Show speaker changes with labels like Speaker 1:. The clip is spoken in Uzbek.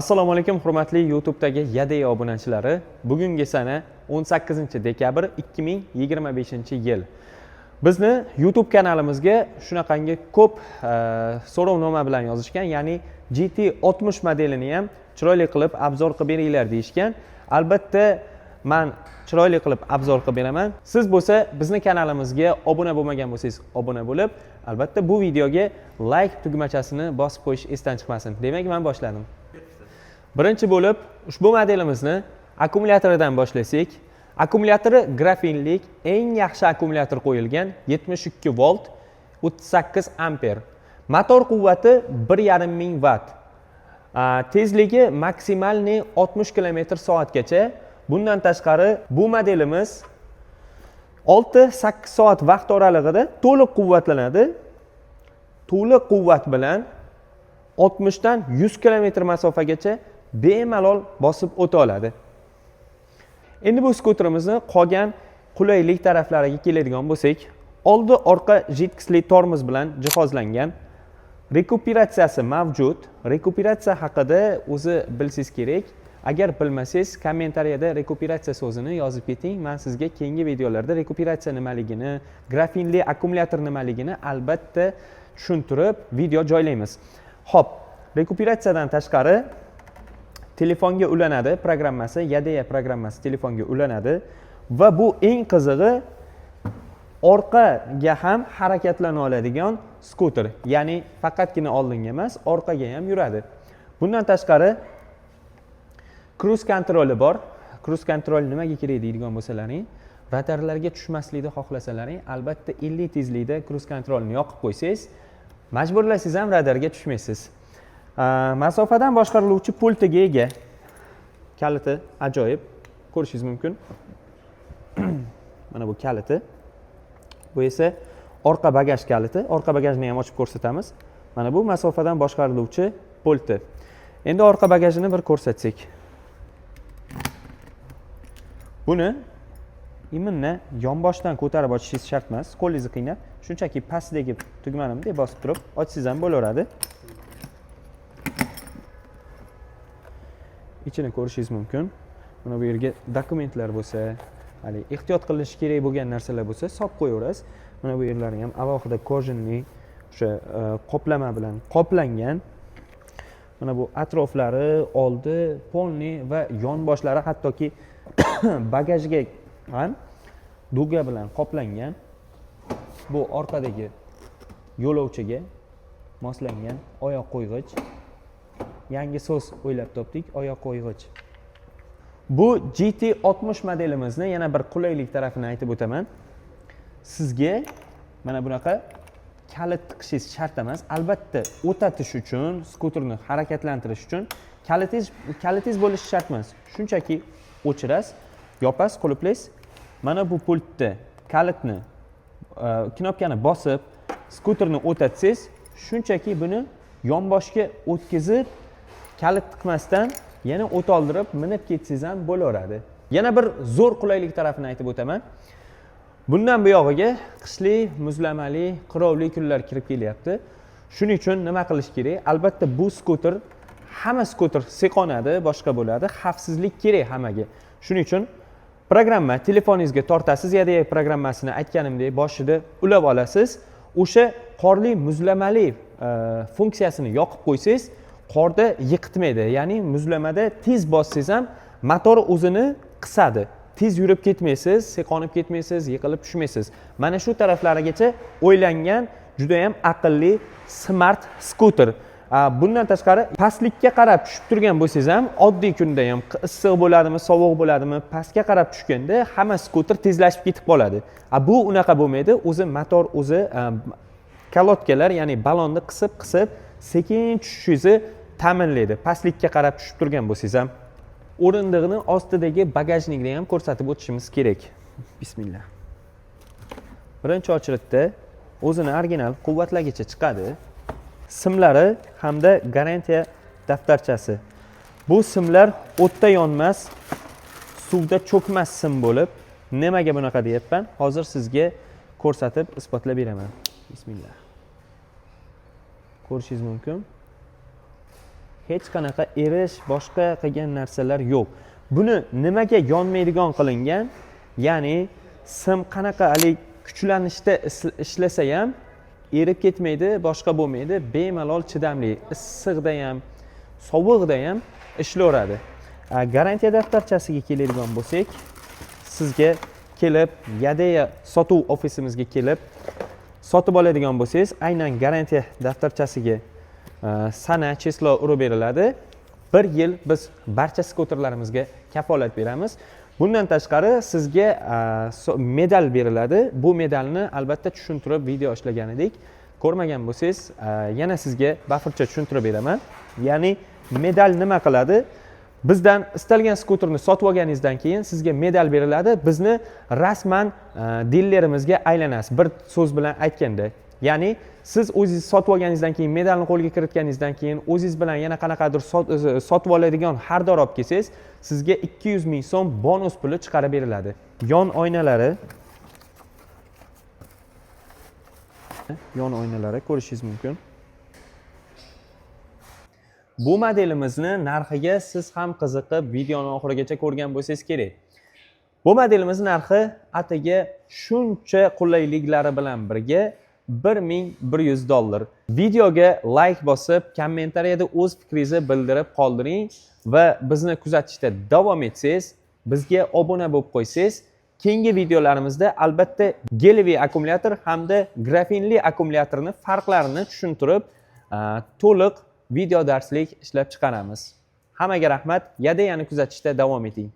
Speaker 1: Assalomu alaykum, hurmatli YouTube'dagi Yadea obunachilari. Bugungi sana 18 dekabr 2025 yil. Bizni YouTube kanalimizga shunaqangi ko'p so'rovnoma bilan yozishgan, ya'ni GT 60 modelini ham chiroyli qilib обзор qilib beringlar deyishgan. Albatta, man chiroyli qilib обзор qilib beraman. Siz bo'lsa bizni kanalimizga obuna bo'lmagan bo'lsangiz, obuna bo'lib, albatta bu videoga like tugmachasini bosib qo'yish esdan chiqmasin. Demak, man boshladim. Birinchi bo'lib ushbu modelimizni akkumulyatoridan boshlasak, akkumulyatori grafinlik, eng yaxshi akkumulyator qo'yilgan, 72 volt, 38 amper. Motor quvvati 1500 vatt. Tezligi максимальный 60 km soatgacha. Bundan tashqari, bu modelimiz 6-8 soat vaqt oralig'ida to'liq quvvatlanadi. To'liq quvvat bilan 60 dan 100 km masofagacha bemalol bosib o'ta oladi. Endi bu skuterimizni qolgan qulaylik taraflariga keladigan bo'lsak, oldi orqa жидкость li tormoz bilan jihozlangan. Rekuperatsiyasi mavjud. Rekuperatsiya haqida o'zi bilsangiz kerak. Agar bilmasangiz, kommentariyada rekuperatsiya so'zini yozib keting. Men sizga keyingi videolarda rekuperatsiya nimaligini, grafinli akkumulyator nimaligini albatta tushuntirib video joylaymiz. Xo'p, rekuperatsiyadan tashqari telefonga ulanadi programmasi, Yadea programmasi telefonga ulanadi va bu eng qizig'i, orqaga ham harakatlana oladigan skuter, ya'ni faqatgina oldinga emas, orqaga ham yuradi. Bundan tashqari круиз контроль i bor. Круиз контроль nimaga kerak deydigan bo'lsalaring, radarlarga tushmaslikni xohlasalaring, albatta 50 tezlikda круиз контроль ni yoqib qo'ysangiz, majburlasangiz ham radarga tushmaysiz. Masofadan boshqariluvchi pultiga ega. Kaliti ajoyib, ko'rishingiz mumkin. Mana bu kaliti. Bu esa orqa bagaj kaliti. Orqa bagajni ham ochib ko'rsatamiz. Mana bu masofadan boshqariluvchi pulti. Endi orqa bagajini bir ko'rsatsak. Buni именно yonboshdan ko'tarib ochishingiz shart emas. Qo'lingizni qiynab, shunchaki pastdagi tugmani bunday bosib turib ochsangiz ham bo'laveradi. Ichini ko'rishingiz mumkin. Mana bu yerga dokumentlar bo'lsa, haligi ehtiyot qilinishi kerak bo'lgan narsalar bo'lsa, solib qo'yaverasiz. Mana bu yerlari ham alohida кожаный o'sha qoplama bilan qoplangan. Mana bu atroflari, oldi, полный va yonboshlari, hattoki bagajga ham дуга bilan qoplangan. Bu orqadagi yo'lovchiga moslangan oyoq qo'yg'ich. Yangi so'z o'ylab topdik, oyoq qo'yg'ich. Bu GT 60 modelimizni yana bir qulaylik tarafini aytib o'taman. Sizga mana bunaqa kalit tiqishingiz shart emas. Albatta, o'tatish uchun, skuterni harakatlantirish uchun kalitingiz bo'lishi shart emas. Shunchaki o'chirasiz, yopasiz, qulflaysiz. Mana bu pultda kalitni knopkani bosib, skuterni o'tatsangiz, shunchaki buni yonboshga o'tkazib, kalit tiqmasdan yana o't oldirib minib ketsangiz ham bo'laveradi. Yana bir zo'r qulaylik tarafini aytib o'taman. Bundan buyog'iga qishlik, muzlamali, qirovli kunlar kirib kelyapti. Shuning uchun nima qilish kerak? Albatta, bu skuter, hamma skuter seqonadi, boshqa bo'ladi, xavfsizlik kerak hammaga. Shuning uchun programma telefoningizga tortasiz, Yadea programmasini aytganimdek boshida ulab olasiz. O'sha qorli, muzlamali funksiyasini yoqib qo'ysangiz, qorda yiqitmaydi. Ya'ni muzlamada tez bossangiz ham motor o'zini qisadi. Tez yurib ketmaysiz, seqonib ketmaysiz, yiqilib tushmaysiz. Mana shu taraflarigacha o'ylangan juda ham aqlli smart skuter. Bundan tashqari, pastlikka qarab tushib turgan bo'lsangiz ham, oddiy kunda ham issiq bo'ladimi, sovuq bo'ladimi, pastga qarab tushganda hamma skuter tezlashib ketib qoladi. Bu unaqa bo'lmaydi. O'zi motor o'zi kolodkalar, ya'ni balonni qisib qisib sekin tushishingizni ta'minlaydi. Pastlikka qarab tushib turgan bo'lsangiz ham. O'rindiqni ostidagi bagajnikni ham ko'rsatib o'tishimiz kerak. Bismillah. Birinchi очередь da o'zini original quvvatlagichi chiqadi. Simlari hamda garantiya daftarchasi. Bu simlar o'tda yonmas, suvda cho'kmas sim bo'lib, nimaga bunaqa deyapman? Hozir sizga ko'rsatib isbotlab beraman. Bismillah. Ko'rishingiz mumkin. Hech qanaqa erish, boshqa qilgan narsalar yo'q. Buni nimaga yonmaydigan qilingan? Ya'ni sim qanaqa haligi kuchlanishda ishlasa ham erib ketmaydi, boshqa bo'lmaydi, bemalol chidamli, issiqda ham, sovuqda ham ishlayveradi. Garantiya daftarchasiga keladigan bo'lsak, sizga kelib Yadea sotuv ofisimizga kelib sotib oladigan bo'lsangiz, aynan garantiya daftarchasiga sana, число urib beriladi. Bir yil biz barcha skuterlarimizga kafolat beramiz. Bundan tashqari sizga medal beriladi. Bu medalni albatta tushuntirib video ishlagan edik. Ko'rmagan bo'lsangiz, yana sizga bafurja tushuntirib beraman. Ya'ni medal nima qiladi? Bizdan istalgan skuterni sotib olganingizdan keyin sizga medal beriladi. Bizni rasman dillerimizga aylanasiz, bir so'z bilan aytganda. Ya'ni siz o'zingiz sotib olganingizdan keyin, medalni qo'lga kiritganingizdan keyin o'zingiz bilan yana qanaqadir sotib oladigan xaridor olib kelsangiz, sizga 200 ming so'm bonus puli chiqarib beriladi. Yon oynalari ko'rishingiz mumkin. Bu modelimizni narxiga siz ham qiziqib videoni oxirigacha ko'rgan bo'lsangiz kerak. Bu modelimiz narxi atigi shuncha qulayliklari bilan birga 1100 dollar. Videoga layk bosib, kommentariyada o'z fikringizni bildirib qoldiring va bizni kuzatishda davom etsangiz, bizga obuna bo'lib qo'ysangiz, keyingi videolarimizda albatta гелевый akkumulyator hamda grafinli akkumulyatorni farqlarini tushuntirib, to'liq video darslik ishlab chiqaramiz. Hammaga rahmat. Yadeyani kuzatishda davom eting.